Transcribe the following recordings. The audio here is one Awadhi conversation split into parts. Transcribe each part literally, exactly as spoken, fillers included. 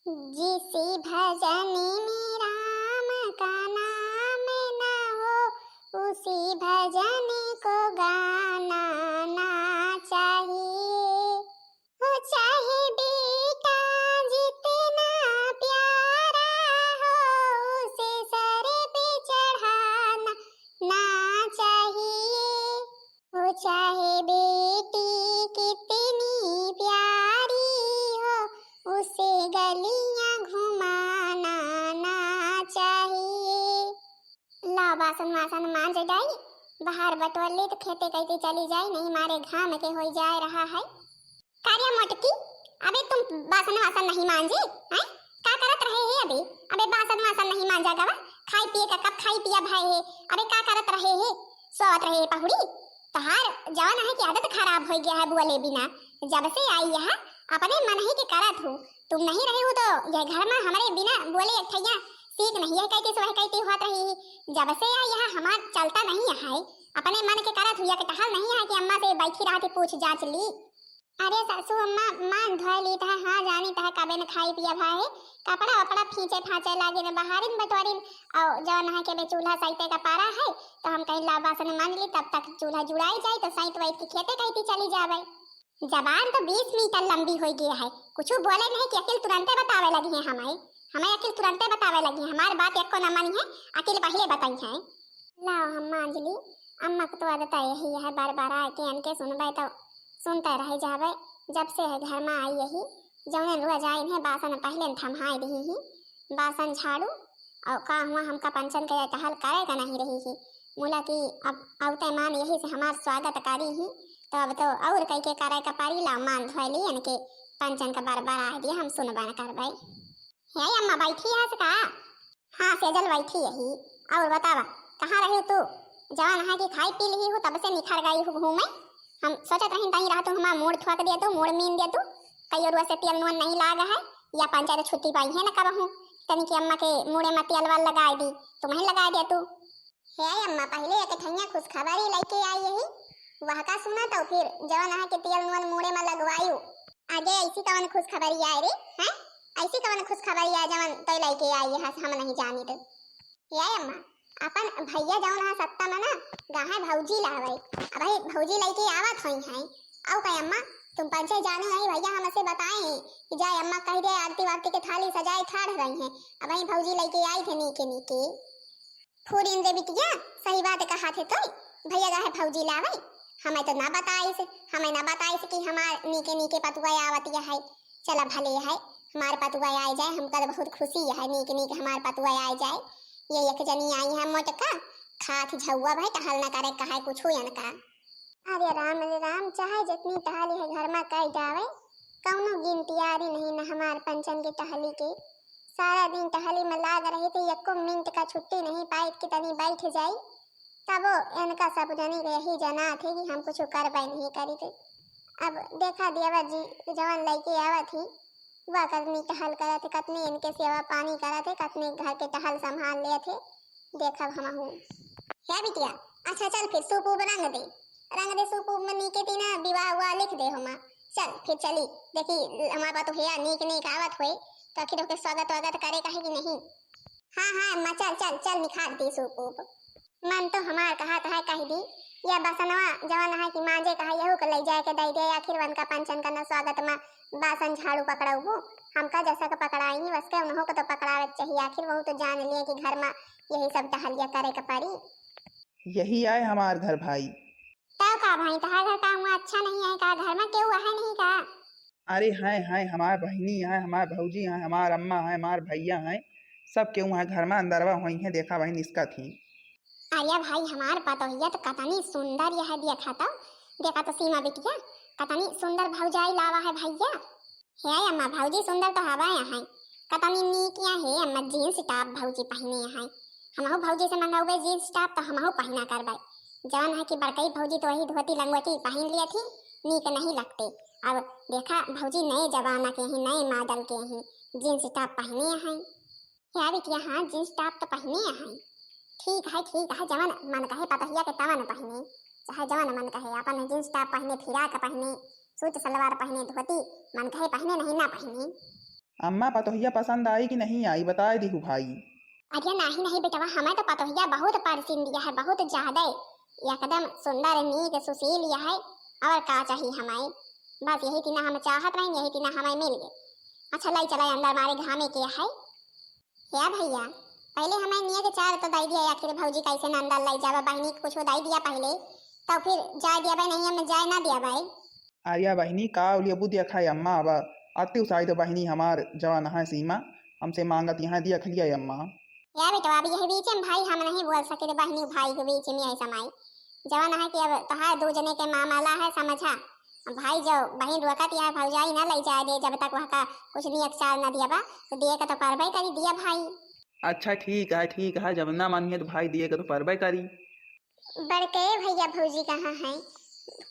जिस भजन में राम का नाम ना हो, उसी भजन को गाना ना चाहिए। हो चाहे बेटा जितना प्यारा हो, उसे सर पे चढ़ाना ना चाहिए। हो चाहे बेटी कितनी प्यारी हो, उसे गलियां घुमाना ना चाहिए। ला बासन वासन मांज डाई, बाहर बटोर ली तो खेते कैती चली जाई, नहीं मारे घाम के होई जाए रहा है। का रे मोटकी, अबे तुम बासन वासन नहीं मांजे, हैं? का करत रहे है अबे? अबे बासन वासन नहीं मांजा गवा, खाई पिए का कब खाई पिया भय है, अबे का करत रहे है? सोवत रहे है पहुड़ी, तहार जवन है कि आदत खराब हो गया है बोले बिना, जब से आई है अपने मन ही के करत हो, तुम नहीं रहे हो तो यह घर में हमारे बिना बोले एक ठैया सीख नहीं है, कहती सुबह कहती हुआ रही, जब से आई है हमार चलता नहीं है, अपने मन के करत हुआ के टहल नहीं है कि अम्मा से बैठी रहा थी पूछ जांच ली। अरे सासू अम्मा, मान धोए ली तह, हाँ जानी तह कबे न खाई पिया भा है, कपड़ा वपड़ा फींचे फांचे लागिन बहारिन बटोरिन, और जवन है के बे चूल्हा सैते का पारा है, तो हम कहीं ला बासन मांज ली, तब तक चूल्हा जुड़ाई जाए, तो सैत वैत के खेते कहती चली जावे। जबान तो बीस मीटर लंबी हो गई है, कुछ बोले नहीं कि अकिल तुरंते बतावे लगी है हमारे, हमें अकिल तुरंते बतावे लगी है, हमारी बात एको न मानी है, अकिल पहले बताई है। लाओ हम मांज ली, अम्मा को तो आदत यही है, बार बार आके इनके सुनबे तो सुनते रह जावे। जब से है घर में आई यही, जौने रोज आई इन्हें बासन पहले न थम्हाई रही ही, बासन झाड़ू, और का हुआ हमका पंचन के टहल करे का नहीं रही ही, मुला की अब औते मान यही से हमार स्वागत करी ही, तो अब तो और कई के करे का पारी, ला मान धोए ली इनके पंचन का बार बार आ दिया, हम सुनबे न करबे। हे अम्मा, बैठी है का? हाँ सेजल, बैठी यही। और बतावा, कहाँ रही तू? जवान है कि खाई पी ली हो, तब से निखर गई हो घूमे। हम सोचत रही तई रहा तू हमार मूड़ थोक दिया तू, मूड़ मीन दिया तू। कई ओरुआ से तेल नून नहीं लाग है, या पंचायत छुट्टी पाई है न कबहू, तनी कि अम्मा के मूड़े में तेल वाल लगाए दी, तुम ही लगाए दिया तू। हे अम्मा, पहले एक ठैया खुशखबरी लेके आई यही, वह का सुना तो फिर जवन है कि तेल नून मूड़े में लगवायु। आगे ऐसी कवन खुशखबरी आए रे, हैं? ऐसी कवन खुशखबरी आए जवन तो लेके आई है, हम नहीं जानी तो। हे अम्मा, अपन भैया जवन है सत्ता में ना, गाहे भौजी लावे। अब भाई भौजी लेके आवत होई हैं। औ कहे अम्मा, तुम पंचे जाने आई भैया हमसे बताए कि जाए अम्मा कह दे आरती वारती के थाली सजाए ठाढ़ रही हैं। अब भाई भौजी लेके आई थे नीके नीके। फूरिन रे बिटिया, सही बात कहा थे तो, भैया गाहे भौजी लावे, हमें तो ना बताइस, हमें ना बताइस कि हमार नीके नीके पतुआ आवत है। चला भले है, हमार पतुआ आए जाए, हमका तो बहुत खुशी है, नीक नीक हमार पतुआ आए जाए। ये एक जनी आई है मोटका, खात झौआ भाई, टहल न करे, कहे कुछ यनका। अरे राम रे राम, चाहे जितनी टहली है घर में कई जावे, कौनो गिनतियारी नहीं न हमार पंचन की टहली की। सारा दिन टहली में लाग रही थी, एको मिनट का छुट्टी नहीं पाई कि तनी बैठ जाई। तबो इनका सब जनी के यही जना थे कि हम कुछ करबे नहीं करी थे। अब देखा देवर जी जवन लइके आवत ही, वह कतनी टहल करत है, कतनी इनके सेवा पानी करत है, कतनी घर के टहल संभाल लेत है। देखब हमहू। हे बिटिया, अच्छा चल फिर सूप उप रंग दे, रंग दे सूप उप में नीके तीना विवाह हुआ लिख दे होमा। चल फिर चली, देखी हमार पतोहिया नीक नीक आवत होए, तो आखिर ओके स्वागत वागत करे काहे कि नहीं। हाँ हाँ अम्मा, चल चल चल, निखार दी सूप उप। मन तो हमार कहा तो है कह दी, या बसनवा जवन है कि मांजे कहा यहू के ले जाए के दे दे, आखिर वन का पंचन का न स्वागत में बासन झाड़ू पकड़ाऊ, हमका जैसा के पकड़ाई नहीं, वैसे उन्हों को तो पकड़ावे के चाहिए, आखिर वहू तो जान लिए कि घर में यही सब टहलिया करे के पड़ी। यही आए हमार घर भाई। तब का भाई, तहार घर का हुआ अच्छा नहीं है का? घर में केहू है नहीं का? अरे हैं, हैं, हमार बहिनी हैं, हमार भौजी हैं, हमार अम्मा हैं, हमार भैया हैं, सब केहू हैं घर में, अंदरवा होई हैं, देखा वही निसकत ही। अरे भाई, हमार पतोहिया तो कतनी सुंदर यह देखा तो, देखा तो सीमा बिटिया, कतनी सुंदर भौजाई लावा है भैया। हे अम्मा, भौजी सुंदर तो हवा है, कतनी नीक या हे अम्मा, jeans top भौजी पहने हैं। हमहू भौजी से मंगाउबे jeans top तो हमहू पहना करबे। जवन है कि बड़कई भौजी तो वही धोती लंगोटी पहन लिया थी, नीक नहीं लगते। अब देखा भौजी नए जमाना के हैं, नए model के हैं, jeans top पहने हैं। हे बिटिया, हाँ, jeans top तो पहने हैं। ठीक है, ठीक है, जवन मन कहे पतोहिया के तवन पहने, चाहे जवन मन कहे, अपन jeans top पहने, फिराक पहने, सूट सलवार पहने, धोती मन कहे पहने, नहीं ना पहने। अम्मा, पतोहिया पसंद आई कि नहीं आई, बताए दिहु भाई। अरे नहीं नहीं बेटवा, हमें तो पतोहिया बहुत पसंद यहै, बहुत ज्यादा, एकदम सुंदर, नीक, सुशील यहै, और का चाही हमें? बस यही तीना हम चाहत रही, यही तीना हमें मिल गए। अच्छा, लाई चला अंदर, मारे घामे के है। हे भैया, पहले हमें निये के चार तो दे दिया, आखिर भौजी कैसे न अंदर लाई जावा, बहनी के कुछ दे दिया पहले, तो फिर जाए दिया भाई, नहीं हमें जाए ना दिया भाई। अरे बहिनी, का उलियबू देखा है अम्मा, अब अति उसाई तो बहिनी हमार जवान है सीमा, हमसे मांगत यहाँ देख लिया है अम्मा। या बेटवा, अब यही बीच में भाई हम नहीं बोल सके, तो बहिनी भाई के बीच में ऐसा माई जवान है कि अब तोहार दो जने के मामला है, समझा। अब भाई जो बहिन रोकत यहाँ भौजाई ना ले जाए दे, जब तक वह का कुछ नियत चाल ना दिया बा, तो दिए का तो परबे करी दिया भाई। अच्छा ठीक है, ठीक है, जब ना मानिए तो भाई दिए का तो परबे करी। बड़के भैया भौजी कहाँ हैं?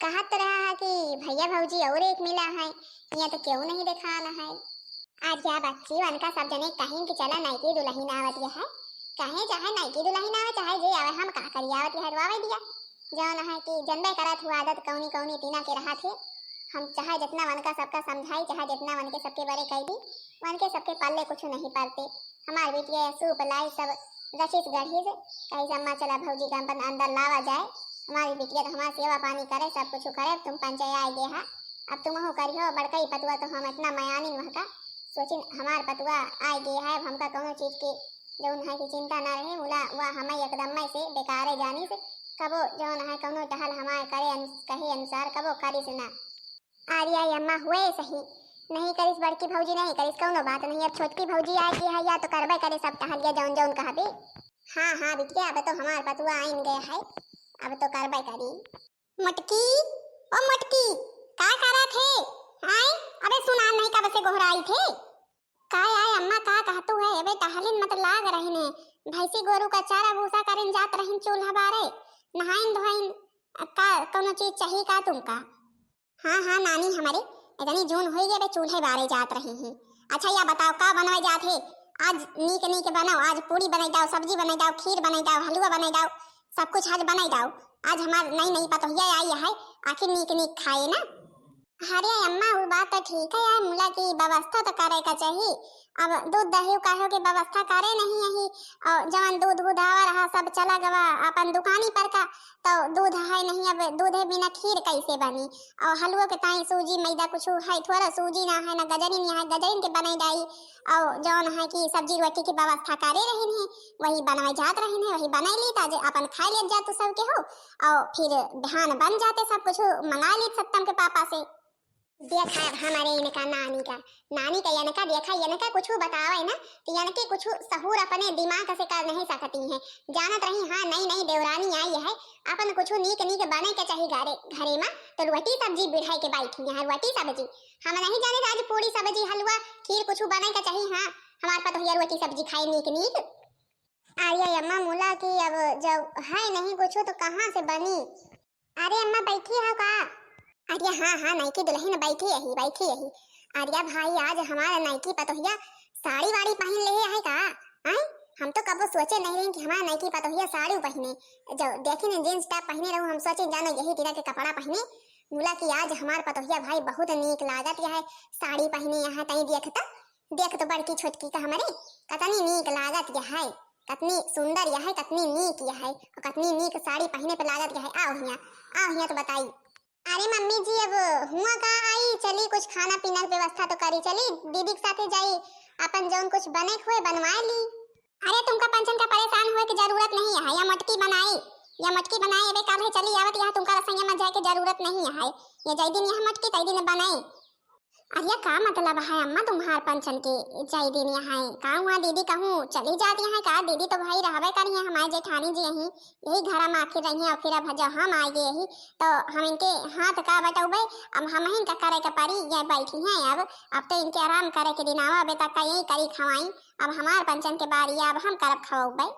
कहत रहा है कि भैया भौजी और एक मिला है, यहाँ तो क्यों नहीं देखाला है। आज या बच्ची वनका सब जने कहीं कि चला नयकी दुलहिन आवत है, कहे चाहे नयकी दुलहिन आवे चाहे जे आवे, हम का करी, आवत है रोवे दिया। जौन है कि जनबे करत हुआ आदत कौनी कौनी तीना के रहा थे। हम चाहे जितना वनका सबका समझाई, चाहे जितना वनके सबके बड़े कह दी, वनके सबके पल्ले कुछ नहीं पड़ते। हमार बिटिया सूप लाई सब रचिस गढ़िस, कही अम्मा चला भौजी का अपन अंदर लावा जाए, हमारी बिटिया तो हमार सेवा पानी करे, सब कुछ करे, अब तुम पंचे आए गे हा, अब तुमहू करिहो, बड़कई पतुआ तो हम इतना मयानी वहाँ का सोचिन, हमार पतुआ आए गे है, अब हमका कौनो चीज की जौन है कि चिंता ना रहे, मुला वह हमें एकदम में से बेकारे जानी से, कबो जौन है कौनो टहल हमार करे अनु-, कहे अनुसार कबो करिस ना। अरे अम्मा, हुए सही, नहीं करिस बड़की भौजी, नहीं करिस, कौनो बात नहीं। अब छोटकी भौजी आए गे है, या तो करबे करे सब टहलिया जौन जौन कहबे। हाँ हाँ बिटिया, अब तो हमार पतुआ आइन गए है, अब तो करबे करी। मोटकी, ओ मोटकी, का करत है? आए, अबे सुनान नहीं, कब से गोहराई थे। का आए अम्मा, का कहतू है? अबे टहलिन मत लाग रहिन है, भैंसी गोरू का चारा भूसा करिन जात रहिन चूल्हा बारे, नहाइन धोइन, का कौनो चीज चाही का तुमका? हाँ हाँ नानी, हमरे इतनी जून होई गए बे, चूल्हे बारे जात रही ही। अच्छा या बताओ, का बनवे जात है? आज नीक नीक बनाओ, आज पूड़ी बनाई जाओ, सब्जी बनाई जाओ, खीर बनाई जाओ, हलवा बनाई जाओ, सब कुछ आज बनाई जाओ। आज हमार नई नई पतोहिया आई है, आखिर नीक नीक खाए ना। अरे अम्मा, वो बात तो ठीक है यार, मुला की व्यवस्था तो करे का चाहिए। अब दूध दही काहे की व्यवस्था करे नहीं यही, और जवन दूध उधावा रहा सब चला गवा अपन दुकानी पर का, तो दूध है नहीं, अब दूधे बिना खीर कैसे बनी? और हलवो के ताई सूजी मैदा कुछ है, थोड़ा सूजी ना है, ना गजरिन यहाँ गजरिन के बनाई जाई। और जौन है कि सब्जी रोटी की व्यवस्था करे रहिन है, वही बनवाई जात रहिन है, वही बनाई ली, ताजे अपन खाई लेत जातू सबके हो। और फिर बिहान बन जाते सब कुछ, मंगा ली सत्तम के पापा से। देखा अब हमारे इनका नानी का, नानी का इनका देखा, इनका कुछ बतावे ना, तो इनके कुछ सहूर अपने दिमाग से कर नहीं सकती हैं। जानत रही, हाँ, नई नई देवरानी आई है, अपन कुछ नीक नीक बने के चाही घरे, घरे में, तो रोटी सब्जी बिढ़ाई के बैठी हैं, रोटी सब्जी। हम नहीं जाने आज पूड़ी सब्जी हलवा खीर कुछ बने के चाही, हाँ, हमार पतोहिया रोटी सब्जी खाए नीक नीक। अरे अम्मा, मुला की अब जब है नहीं कुछ तो कहाँ से बनी? अरे अम्मा, बैठी हो का? अरे हाँ हाँ, नयकी दुलहिन बैठी यही, बैठी यही। अरे भाई, आज हमारा नयकी पतोहिया साड़ी वाड़ी पहन ले है का? आय, हम तो कबो सोचे नहीं रहे कि हमारा नयकी पतोहिया साड़ी पहने। जो देखी ने जींस टॉप पहने रहू, हम सोचे जानो यही तरह के कपड़ा पहने। मुला की आज हमार पतोहिया भाई बहुत नीक लागत यह है, साड़ी पहने यहाँ तई देख तो, देख तो बड़की छोटकी का हमरे, कतनी नीक लागत यह है, कतनी सुंदर यह है, कतनी नीक यह है, और कतनी नीक साड़ी पहने पे लागत यह है। आओ हियाँ, आओ हियाँ तो बताई। अरे मम्मी जी, अब हुआ का आई, चली कुछ खाना पीना की व्यवस्था तो करी, चली दीदी के साथे जाई, अपन जौन कुछ बने हुए बनवाए ली। अरे तुमका पंचन का परेशान हुए की जरूरत नहीं है, या मटकी बनाई, या मटकी बनाई, अबे काल है चली आवत, यहाँ तुमका रसोईया में जाए के जरूरत नहीं है, ये जय दिन यहाँ मटकी तय दिन बनाई। अरे का मतलब है अम्मा तुम्हार पंचन के जय दिन यहाँ है? का हुआ दीदी कहूँ चली जाती है का? दीदी तो भाई रहबे करी है, हमारे जेठानी जी यही, यही घर में आखिर रही है, और फिर अब जब हम आ गए ही तो हम इनके हाथ का बटौबे, अब हम ही का करे के परी, ये बैठी हैं अब, अब तो इनके आराम करे के दिन आवा, अबे तक का यही करी खवाई, अब हमार पंचन के बारी है, अब हम करब खवौबे।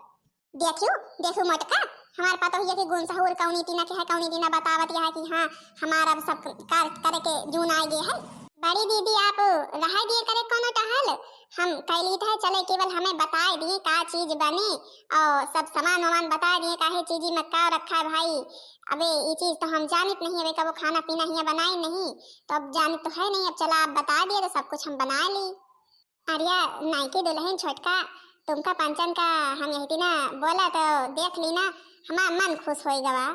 देखियो, देखियो मोटका, हमार पतोहिया के गुण सहूर कौनी तीना के है, कौनी तीना बतावत यह कि हाँ, हमार अब सब कार्य करे के जून आ गए है। बड़ी दीदी, आप रहा दिए करे कोनो टहल, हम कैली था चले, केवल हमें बताए दिए का चीज बने और सब सामान वामान बताए दिए, काहे चीजी में का रखा है भाई। अबे ये चीज तो हम जानित नहीं, अबे कबो खाना पीना हिया बनाए नहीं, तो अब जानित तो है नहीं। अब चला आप बता दिए तो सब कुछ हम बना ली। अरे नायकी दुलहिन छोटका, तुमका पंचन का हम यही दिना बोला तो देख ली ना, हमार मन खुश होई गवा।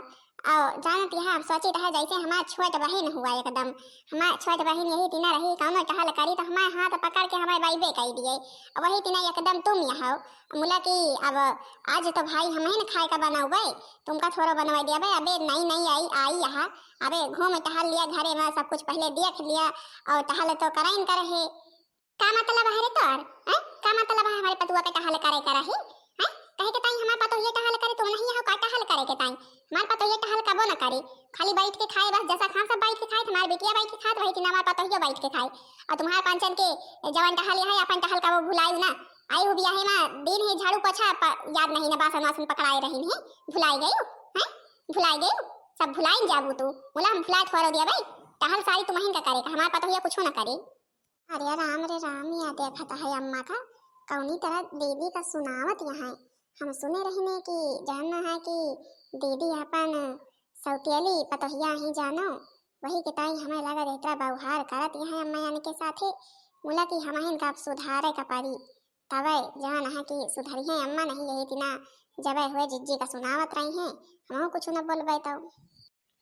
और जानत यह हम सोचित है जैसे हमार छोट बहिन हुआ एकदम। हमार छोट बहिन यही दिना रही, कौनो टहल करी तो हमार हाथ पकड़ के हमार बाइबे कई दिए। और वही दिना एकदम तुम यहाँ हो। मुला कि अब आज तो भाई हम ही न खाए का बनौबे, तुमका थोड़ा बनवाई दिया बे। अबे नई नई आई, आई यहाँ, अबे घूम टहल लिया घरे में, सब कुछ पहले देख लिया और टहल तो कराइन कर है। का मतलब है रे तोर? हैं? का मतलब है हमारे पतुआ के टहल करे के रही? हैं? कहे के ताई हमार पतोहिए टहल करे, तू नहीं हो का टहल करे के ताई? हमार पतोहिए टहल कबो न करे, खाली बैठ के खाए बस, जैसा खान सब बैठ के खाए, तुम्हार बिटिया बैठ के खात, वही दिन हमार पतोहियो बैठ के खाए। और तुम्हार पंचन के जवन टहल है, अपन टहल कबो भुलायु ना। आई हूँ बियाहे में दिन ही झाड़ू पोछा प-, याद नहीं ना, बासन वासन पकड़ाए रही नहीं, भुलाई गयु, हैं? भुलाई गयु, सब भुलाई जाबू तू। मुला हम भुलाए थोड़ो दिया भाई, टहल सारी तुम्हें का करे का, हमार पतोहिया कुछो ना करे। अरे राम रे राम, या देखत है अम्मा का कौनी तरह दीदी का सुनावत यहाँ। हम सुने रहने कि जानना है कि दीदी अपन सौतेली पतोहिया ही जानो, वही के ताई हमें लगा इतना व्यवहार करत यहाँ अम्मा यानी के साथे। मुला कि हमहिन का अब सुधारे का पड़ी, तबे जान है कि सुधरिहे अम्मा, नहीं यही दिना जबे हुए जिज्जी का सुनावत रही हैं, हमहू कुछ न बोलबे तो।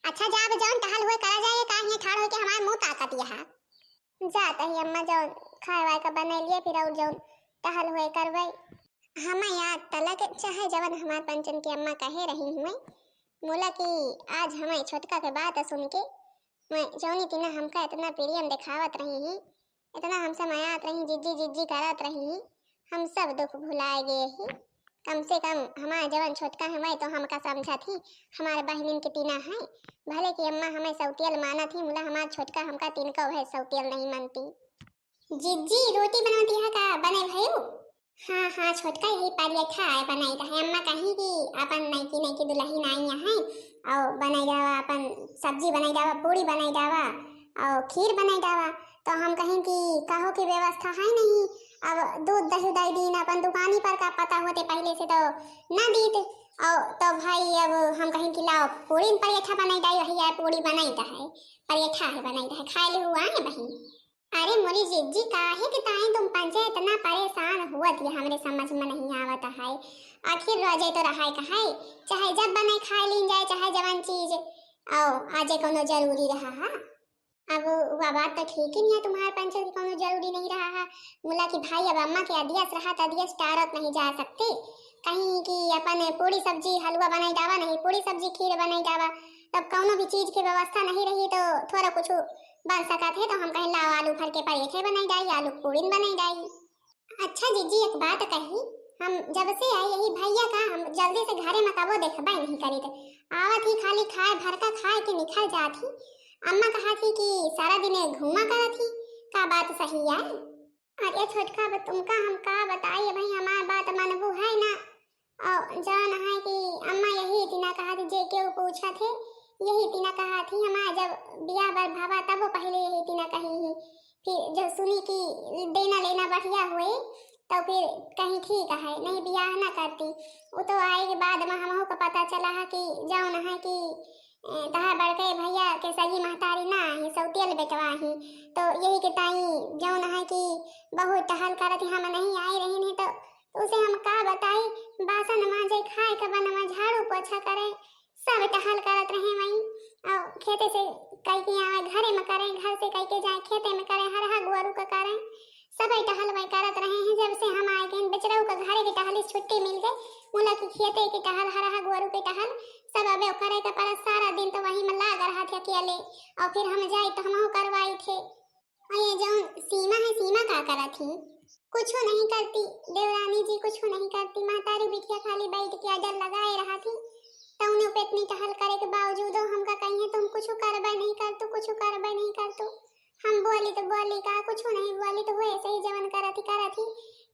अच्छा, जा अब जौन टहल हुए करा जाए, का हियां ठाड़ होके हमार मुंह ताकत यहा। जात ही अम्मा, जौन खाए वाए का बनैलिए, फिर और जौन टहल हुए करबै। हमें याद तलक चाहे जवन हमार पंचन की अम्मा कहे रही हुए, मुला कि आज हमें छोटका के बात सुन के मैं जौनी तिना हमका इतना प्रेम दिखावत रही ही, इतना हमसे मयात रही, जिज्जी जिज्जी करत रही ही, हम सब दुख भुलाए गए ही। कम से कम हमार जवन छोटका है वह तो हमका समझत ही, हमार बहनिन के तिना है। भले कि अम्मा हमें सौतियल मानत ही, मुला हमार छोटका हमका तिनको है सौतियल नहीं मानती। जिज्जी, रोटी बनवती है का, बने भयू? हाँ हाँ छोटका, यही परेठा है बनाई रहे। अम्मा कहीं कि अपन नईकी नईकी दुलहिन आई है और बनाई रहा अपन सब्जी बनाई रहा, पूरी बनाई रहा और खीर बनाई रहा। तो हम कहें कि कहो कि व्यवस्था है नहीं, अब दूध दही दई दीन, अपन दुकानी पर का पता होते पहले से तो ना दीत। और तो भाई अब हम कहें कि लाओ पूरी परेठा बनाई रही है, पूरी बनाई रहा है, परेठा है बनाई रहा है, खाए ले हुआ है बहिन। अरे मोरी जिज्जी, काहे के ताई तुम पंचे इतना परेशान हुआ थी, हमरे समझ में नहीं आवत है। आखिर रोजे तो रहा है कहे, चाहे जब बने खाए लीन जाए, चाहे जवन चीज, आओ आजे कोनो जरूरी रहा है। अब वह बात तो ठीक ही नहीं है, तुम्हारे पंचे की कोनो जरूरी नहीं रहा है। मुला कि भाई अब अम्मा के अदियस रहा तो अदियस टारत नहीं जा सकते, कहीं कि अपन पूरी सब्जी हलवा बनाई जावा, नहीं पूरी सब्जी खीर बनाई जावा, तब कौनो भी चीज की व्यवस्था नहीं रही तो थोड़ा कुछ बन सकत है, तो हम कहें लाओ आलू भर के परेठे बनाई जाई, आलू पूड़ीन बनाई जाई। अच्छा जिज्जी, एक बात कही, हम जब से आई यही भैया का हम जल्दी से घरे में कबो देखबे नहीं करी थे, आवत ही खाली खाए भर का खाए के निकल जात ही। अम्मा कहा थी कि सारा दिन घूमा करत ही, का बात सही है? अरे छोटका, अब तुमका हम का बताई, भाई हमार बात मनबू है ना। और जान है कि अम्मा यही इतना कहा थी, जे केहू पूछा थे, यही इतना कहा थी। हमार जब बियाह बर भावा तब वो पहले यही इतना कही ही, फिर जो सुनी कि देना लेना बढ़िया हुए तो फिर कहीं ठीक है, नहीं बियाह ना करती। वो तो आए के बाद में हमहू को पता चला है कि जान है कि ए, तहार बड़के भैया के सगी महतारी ना ही, सौतियल बेटवा ही। तो यही के ताई जौन है कि बहुत टहल करत ही, हम नहीं आई रही नहीं तो, तो उसे हम का बताई, बासन माजे, खाए के बनवा, झाड़ू पोछा करे, सब टहल करत रहे वहीं। और खेते से कई के आवे घरे में करे, घर से कई के जाए खेते में करे, हरहा गोरू का करे। सबई टहल वही करत रहे हैं, जब से हम आए गए बेचरऊ का घरे के टहली छुट्टी मिल गई। मुला की खेते के टहल, हरहा गोरू के टहल, सब अबे करे के परत। सारा दिन तो वही में लाग रहा थे अकेले, और फिर हम जाए तो हमहू करवाई थे। और ये जौन सीमा है, सीमा का करत ही? कुछो नहीं करती देवरानी जी, कुछो नहीं करती। महतारी बिटिया खाली बैठ के अजर लगाए रहा थी, तौने पे इतनी टहल करे के बावजूदो हमका कही है, तुम कुछो करबे नहीं कर तू, कुछो करबे नहीं कर तू। हम बोली तो बोली का, कुछ नहीं बोली तो हुए ऐसे ही जवन करत ही करत ही।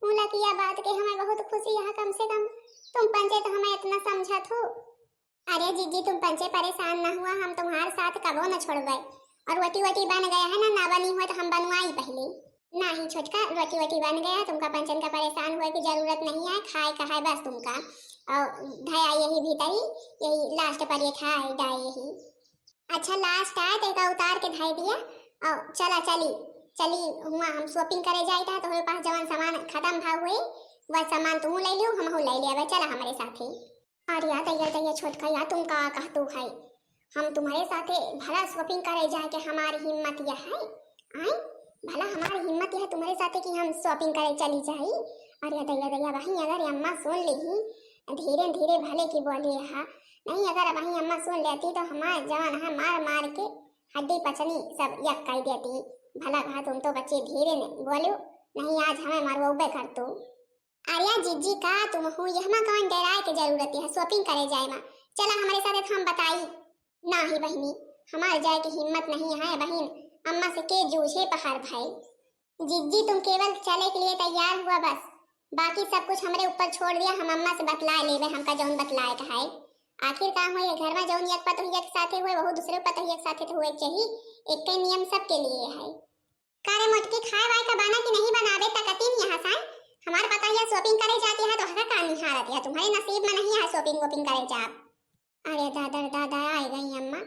मुला किया बात के हमें बहुत खुशी यहाँ, कम से कम तुम पंचे तो हमें इतना समझत हो। अरे जीजी, तुम पंचे परेशान ना हुआ, हम तुम्हारे साथ कबो न छोड़बे। और रोटी वोटी बन गया है ना, ना बनी हुआ तो हम बनवाई पहले। नहीं छोटका, रोटी वोटी बन गया, तुमका पंचन का परेशान हुए की जरूरत नहीं है, खाए का है बस तुमका। और धया यही भीतरी, यही लास्ट पर ये खा है डाए यही। अच्छा, लास्ट आए तो एका उतार के धाई दिया। और चला चली, चली हुआ हम shopping करे जाइत है, तोहरे पास जवन सामान खतम भा हुए, वह सामान तू ले लियो, हमहू ले लेबे, चला हमरे साथे। अरे या दैया, दैया छोटका, या तुम का कहतू है? हम तुम्हरे साथे भला shopping करे जाए के हमारी हिम्मत यह है, आय? भला हमारी हिम्मत यह है तुम्हरे साथे कि हम shopping करे चली जाई? अरे या दैया, दैया बहिन, अगर अम्मा सुन ली, धीरे धीरे भले की बोली है, नहीं अगर वही अम्मा सुन लेती तो हमार जवन है मार मार के हड्डी पचनी सब यक कर देती। भला कहा तुम तो बच्ची धीरे ने बोलो, नहीं आज हमें मरवबे कर तू। अरे जिज्जी का तुम हो, यहमा कौन डेराए के जरूरत है, shopping करे जाए मा। चला हमरे साथे तो हम बताई। नाही बहिनी, हमार जाए के हिम्मत नहीं है बहिन, अम्मा से के जूझे पहाड़ भाई। जिज्जी तुम केवल चले के लिए तैयार हुआ बस, बाकी सब कुछ हमरे ऊपर छोड़ दिया, हम अम्मा से बतलाए लेबे हमका जौन बतलाए का है। आखिर का हुए ये घर में जौन एक पतोहिया के साथे हुए वहू दूसरे पतोहिया के साथे तो हुए के चाहिए, एक ही नियम सबके लिए है। का रे मोटकी, खाए वाए का बना कि नहीं बनावे तकतीन यहाँ से? हमार पतोहिया shopping करे जाती है तो हका का निहारत है, तुम्हरे नसीब में नहीं है shopping वोपिंग करे जा। अरे दादा रे दादा, आइ गई अम्मा।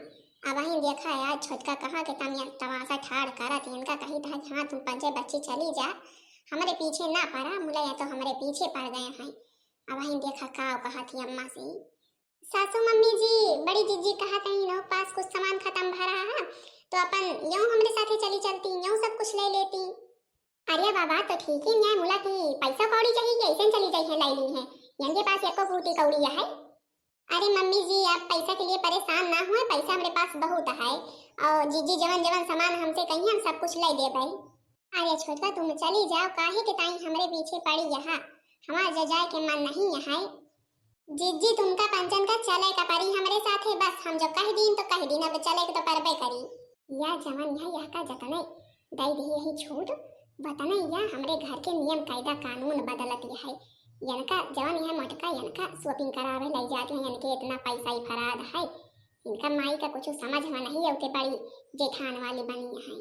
अबहिन देखा यार, छोटका कहाँ के तमिया तमाशा ठाड़ करत, इनका कही था कि हाँ तुम पंचे बच्ची चली जा, हमरे पीछे ना पड़ा, मुला या तो हमरे पीछे पड़ गए हैं। अबहिन देखा का कहा थी अम्मा से। सासू मम्मी जी, बड़ी जिज्जी कहा कहीं नो पास कुछ सामान खतम भा रहा है, तो अपन यूं हमरे साथे चली चलती, यूं सब कुछ ले लेती। अरे बाबा, तो ठीक ही है, मुला की पैसा कौड़ी चाहिए कि ऐसे चली जाई है, लाई ली है, इनके पास एको फूटी कौड़ी है। अरे मम्मी जी, आप पैसा के लिए परेशान ना हुए, पैसा हमरे पास बहुत है, और जिज्जी जवन जवन सामान हमसे कही हम सब कुछ ले देबे। अरे छोटका, तुम चली जाओ, काहे के ताई हमरे पीछे पड़ी यहाँ, हमार जा जाए के मन नहीं है। जिज्जी, तुमका पंचन का चले का परी हमरे साथे, बस हम जो कह दीन तो कह दीन, अब चले के तो परबे करी। या जवन है यह का जतने दई दी यही छूट, बतने या हमरे घर के नियम कायदा कानून बदलत है। यनका जवन यह मोटका यनका shopping करावे लई जाती है, यनके इतना पैसा ही फराद है, इनका माई का कुछ समझ में नहीं औते पड़ी, जेठान वाली बनी है।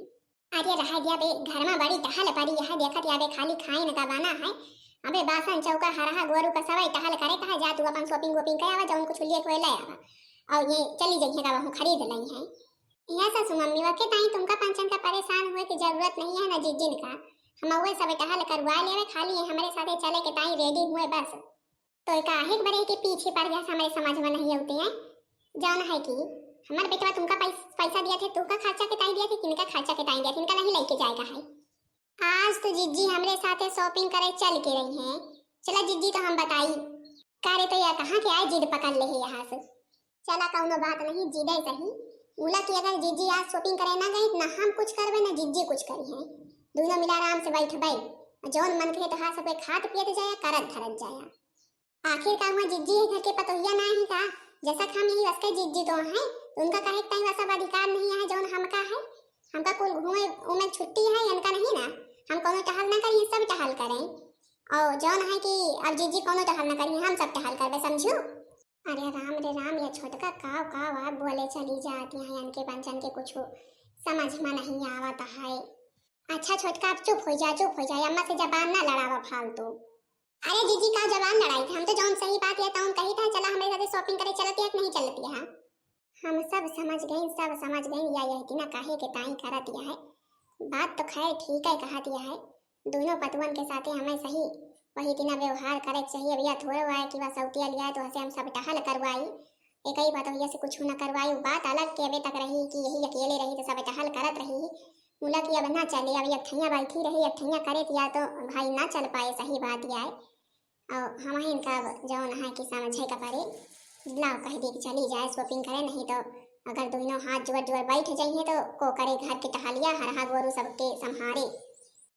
अरे रहा दिया बे, घर में बड़ी टहल परी है, देखत या बे खाली खाइन का बना है। अबे बासन चौका हरहा गोरू का सवाई टहल करे कहा जा, तू अपन shopping वोपिंग कर आवा, जौन कुछ लिए कोई ले आवा, और ये चली जाइए का वहू खरीद लई है। यह सासू मम्मी वके ताई तुमका पंचन का परेशान हुए की जरूरत नहीं है ना जिज्जिन का, हम वह सब टहल करवा लेवे, खाली ये हमरे साथे चले के ताई ready हुए बस। तो काहे के बरे के पीछे पड़ गया, हमरे समझ में नहीं आते हैं। जौन है कि हमार बेटवा तुमका पैस-, पैसा दिया थे, तुमका खर्चा के ताई दिया थे, किनका खर्चा के ताई दिया थे, इनका नहीं लेके जाएगा है। आज तो जिज्जी हमरे साथे shopping करे चल के रही हैं। चला जिज्जी तो हम बताई। का रे तो या कहाँ के आए जिद पकड़ ले है यहाँ से। चला कौनो बात नहीं, जिदे सही। मुला कि अगर जिज्जी आज shopping करे ना गई, ना हम कुछ करबे, ना जिज्जी कुछ करी है। दोनों मिला आराम से बैठबे, जौन मन कहे तो हाँ सबके खात पियत जाया, करत धरत जाया। आखिर का हुआ जिज्जी है घर के पतोहिया ना ही का? जैसा कि हम यही बस के जिज्जी तो हैं, तो उनका कहे के ताई वैसा अधिकार नहीं है जौन हमका है। हमका कुल घूमे उमे छुट्टी है, इनका नहीं ना। हम कौनो टहल ना करी, सब टहल करें। और जौन है कि अब जिज्जी कौनो टहल ना करी, हम सब टहल करबे, समझू? अरे राम रे राम, ये छोटका काव काव आ बोले चली जाती है, इनके पंचन के कुछ समझ में नहीं आवत है। अच्छा छोटका, अब चुप हो जा, चुप हो जा, अम्मा से जबान ना लड़ावा फालतू। अरे जिज्जी, का जबान लड़ाई थे? हम तो जौन सही बात या तौन कही था, चला हमरे साथे shopping करे चलत या कि नहीं चलत या? हम सब समझ गई, सब समझ गई, या यही दिना काहे के ताई करत या है। बात तो खैर ठीक है कहत या है, दोनों पतुअन के साथे हमें सही वही दिना व्यवहार करे के चाहिए। अब या थोड़ो आए कि वह सौतिया लिया तो हसे हम सब टहल करवाई, एक ही पतोहिया से कुछ न करवाई। वो बात अलग के अबे तक रही कि यही अकेले रही तो सब टहल करत रही। मुला कि अब ना चले, अब एक ठैया बैठी रही, एक ठैया करे या तो भाई ना चल पाए, सही बात या है। और हम इनका अब जौन है कि समझे का पड़े, लाओ कह दे कि चली जाए shopping करे, नहीं तो अगर दोनों हाथ जोड़ जोड़ बैठ जाइए तो को करे घर के टहलिया, हरहा गोरू सबके संभारे।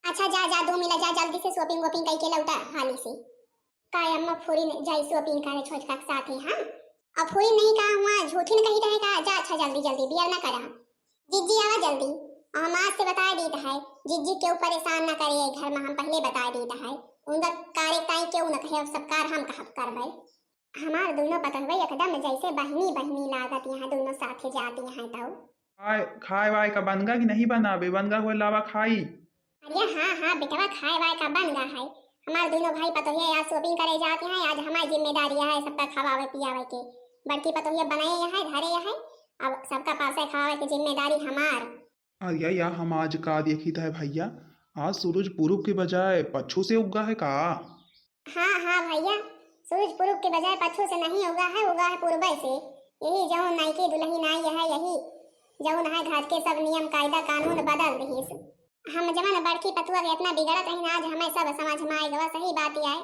अच्छा जा जा, दो मिला जा, जल्दी से shopping वोपिंग करके लौटा हाली से। का अम्मा फुरिन जाई shopping करे छोटका के साथे, हाँ? अब फुरिन नहीं का हुआ, झूठी न कही रहे का, जा अच्छा जल्दी जल्दी, बियर ना करा। जिज्जी आवा जल्दी, हम आज से बता दीत है, जिज्जी केहू परेशान ना करे, घर में हम पहले बता दीत है, उनका कारे ताई केहू न कहे, अब सब कार हम कहब करबे। हमार दोनों पतोहवे एकदम जैसे बहिनी बहिनी लागत यहाँ, दोनों साथे जाती हैं तो। खाए, खाए वाए का बनगा कि नहीं बनावे? बनगा हुए लावा खाई। अरे हाँ, हाँ, बेटवा, खाए वाए का बनगा है। हमार दोनों भाई पतोहिया आज shopping करे जात हैं, आज हमारी जिम्मेदारी है सबका खवावे पियावे के। बड़की पतोहिया बनाए है, धरे है, अब सबका पासे खवावे के जिम्मेदारी हमार। अरे या, हम आज का देखित है भैया, आज सूरज पूरब के बजाय पच्छू से उगा है का? हाँ, हाँ भैया, सूरज पूरब के बजाय पच्छू से नहीं उगा है, उगा है पूरबे से। यही जौन नयकी दुलहिन आई है, यही जौन है घर के सब नियम कायदा कानून बदल दिहिस। हम जवन बड़की पतुआ के इतना बिगड़त रहिन, आज हमें सब समझ में आए गवा, सही बात ही आए।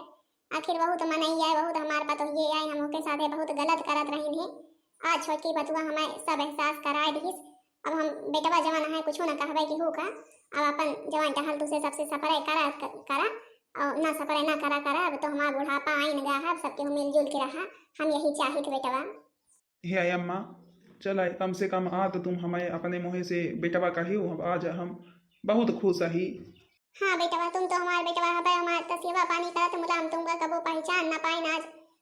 आखिर बहुत मनई आए, बहुत हमार पतोहिए आए, हम ओके साथे बहुत गलत करत रहिन है। आज छोटकी पतुआ हमें सब एहसास कराए दिहिस। अब हम बेटवा जवन है कुछो ना कहबे केहू का। अब अपन जवन टहल तुसे सबसे सपरे करा, करा, और ना सपरे ना करा, करा। अब तो हमार बुढ़ापा आइन गा है, अब सब केहू मिलजुल के रहा, हम यही चाहित बेटवा। हे अम्मा, चला, कम से कम आ तो तुम हमें अपने मुँहे से बेटवा कहियो, अब आज हम बहुत खुश ही। हाँ बेटवा, तुम तो हमार बेटवा हबे, हमार त सेवा पानी करत मुला हम तुमका कबो पहचान ना पाइन। आज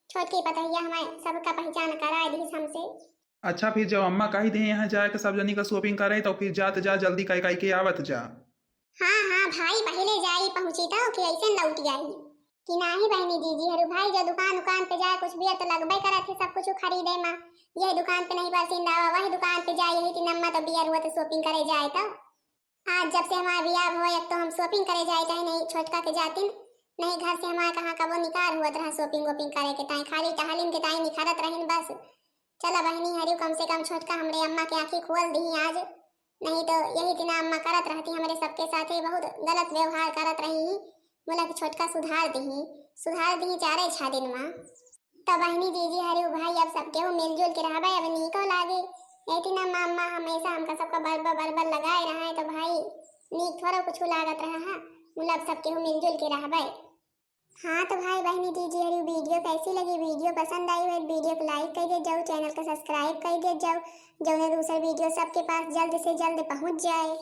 छोटकी पतोहिया हमें सबका पहचान कराए दिहिस हमसे। अच्छा, फिर जब अम्मा कही दे यहाँ जाए के सब जनी का shopping करे, तो फिर जात जा, जल्दी कई कई के आवत जा। हाँ, हाँ भाई, पहिले जाई पहुँची तो कि ऐसे लौट आई कि नाही बहनी दीदी हरू भाई, जो दुकान उकान पे जाए कुछ बियर तो लगबे करत है सब कुछ खरीदे मा। यह दुकान पे नहीं परसिंद आवा, वही दुकान पे जाए, यही तीन अम्मा तो बियर हुआ तो shopping करे जाए तो। आज जब से हमार बियाह भवा, एक तो हम shopping करे जाए ताई नहीं छोटका के जातिन, नहीं घर से हमार कहाँ कबो निकार हुअत रहा shopping वोपिंग करे के ताई, खाली टहलिन के ताई निखारत रहिन बस। चला बहनी हरियो, कम से कम छोटका हमरे अम्मा के आँखी खोल दिही आज, नहीं तो यही दिना अम्मा करत रहती हमरे सबके साथे, बहुत गलत व्यवहार करत रही ही। मुला कि छोटका सुधार दिही, सुधार दिही चारे छा दिन मा। त बहनी दीदी हरियो भाई, अब सब केहू मिलजुल के रहबे, अब नीको लागे। एती ना मामा हमेशा हमका सबका बरबर बरबर लगाए रहा है, तो भाई नीक थोड़ा कुछ लागत रहा है। मुला अब सब केहू मिलजुल के रहबे। हाँ तो भाई बहनी दीदी हरियो, video कैसी लगी? Video पसंद आई हो तो video को like कर दे जाओ, channel को subscribe कर दे जाओ, जौने दूसर video सबके पास जल्द से जल्द पहुँच जाए।